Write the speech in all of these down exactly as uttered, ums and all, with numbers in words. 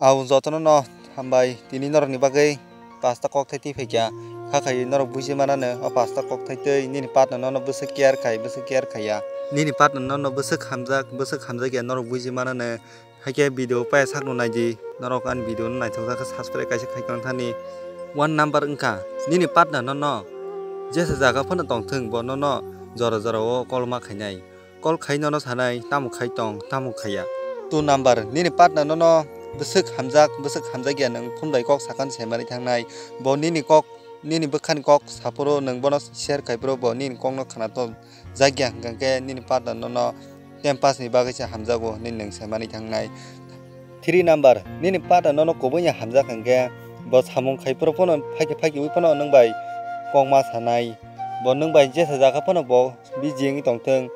Abo jotono no hambai, tini norokni bagwi pasta kokthai twi phaikha. Kha khai norok buji manano o pasta kokthai twi nini partner nono bwswk care khai, bwswk care khaiya. Nini partner nono bwswk hamjak, bwswk hamjakya norok buji manano. Haikhe video paya sakno naidi, norok ani video no naithok jakhe subscribe kaisa khai tong thani. One number wngkha, nini partner nono jesa jaga phano tongthwng, bo nono jora jora o call ma khainai. Call khai nono sanai, tamo khai tong, tamo khaiya. Two number, nini partner nono bwswk hamjak, bwswk hamjakya nwng phone bai kok sakan se manwi thangnai. Bo nini kok, nini bwkhani kok saphuru nwng bono share khaiphuru bo nini kokno khwna to jakya hwnkha khe nini partner nono time pass ni bagwi se hamjago hwnwi nwng se manwi thangnai. Three number, nini partner nono kubui ya hamjak hwnkhe bo samung khaiphuru phano phaikhe phaikhe ui phano nwng bai kok ma sanai. Bo nwng bai jesa jaga phano bo busy wngwi tongthwng,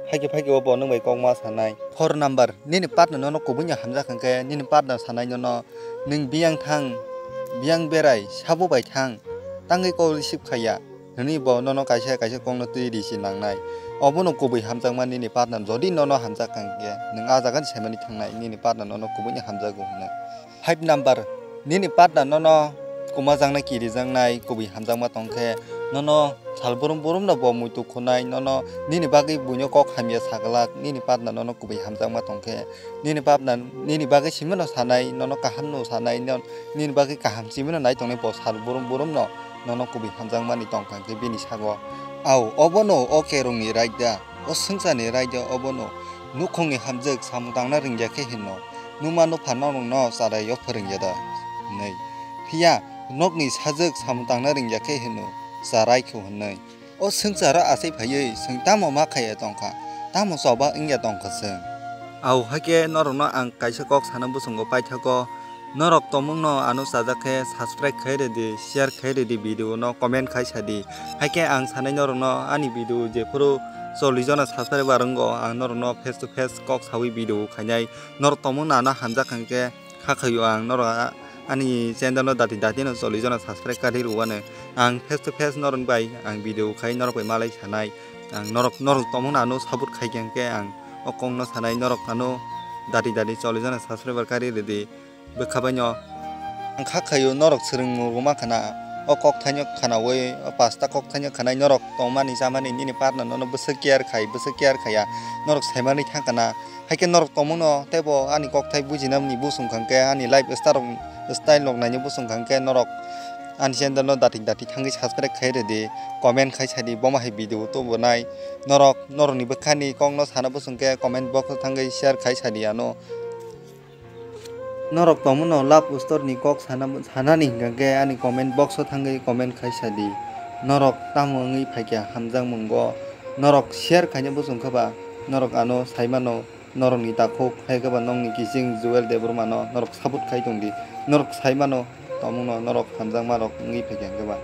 phaikhe phaikhe o bo nwng bai kok ma sanai. Four number, nini partner nono kubui ya hamjak hwnkhe nini partner sanai nono, nwng biyang thang, biyang berai, sabo bai thang, tangwi call receive khaiya. Hwnwi bo nono kaisa kaisa kokno twi ri se nangnai. Obono kubui hamjakma nini partner, jodi nono hamjak hwnkhe nwng ah jagani saimani thangnai, nini partner nono kubui hamjago hwnwi. Five number, nini partner nono kwmajaknai, kirijaknai kubui hamjakma tongkhe nono sal brum brumno bo muitu khunai, nono nini bagwi buino kok hamya saglak, nini partner nono kubui hamjakma tongkhe nini partner nini bagwi simano sanai, nono kahamno sanai, non-, nini bagwi kaham simano nai tongnai bo sal brum brumno. Nono kubui hamjakmani tongkha hwnkhe bini sago. Au, obono o kerongni raida, o swngcharni raida obono, nukhungni hamjwk samung tangna rwngya khe hino, numa nupha norokno charaio phwrwngya da? Hwnwi. Phiya nokni sajwk samung tangna rwngya khe hino, charai kho hwnwi. O swngcharo achai phaiwi chwng tamo ma khaiya tongkha, tamo choba wngya tongkha chwng? Au haikhe norokno ang kaisa kok sana bwswngo paithago. Norok tongmungno ano chajak khe subscribe khai rwdi, share khai rwdi video no, comment khai sadi. Haikhe ang sanai norokno ani video jephuru chollish jona subscriber wngkha, ang norokno face to face kok sawi video khainai. Norok tongmungno ano hamjak hwnkhe kha khaio ang norok a-, ani channel no dati dati no chollish jona subscribe kari rwano. Ang face to face norok bai ang video khai norok bai malai sanai. Ang norok, norok tongmungno ano support khai khe hwnkhe ang o kokno sanai norok ano dati dati chollish jona subscriber kari rwdi. Bwkha baino ang kha khaio norok swrwng murguma khna, o kok thaino khnaui, o pasta kok thaino khnai norok tongmani chamani nini partner nono bwswk care khai, bwswk care khaiya, norok saimani thang khna. Haikhe norok tongmungno teibo ani kokthai bujinani bosong kha hwnkhe, ani life star rok, style rok naini bosong kha hwnkhe norok ani channel no datik datik thangwi subscribe khai rwdi, comment khai sadi, bomo hai video tubunai norok, norokni bwkhani kokno sana bosong khe comment box o thangwi share khai sadi ano. Norok tongmano love story ni kok sana, sanani hwnkha khe ani comment box o thangwi comment khai sadi. Norok tamo wngwi phaikha hamjakmungo? Norok share khaina bosong khe ba norok ano saimano, norokni takhuk hai khe ba nokni kiching Joel Debbarma no norok support khai tongdi. Norok saimano tongmano norok hamjakma rok wngwi phaikha hwnkhe ba.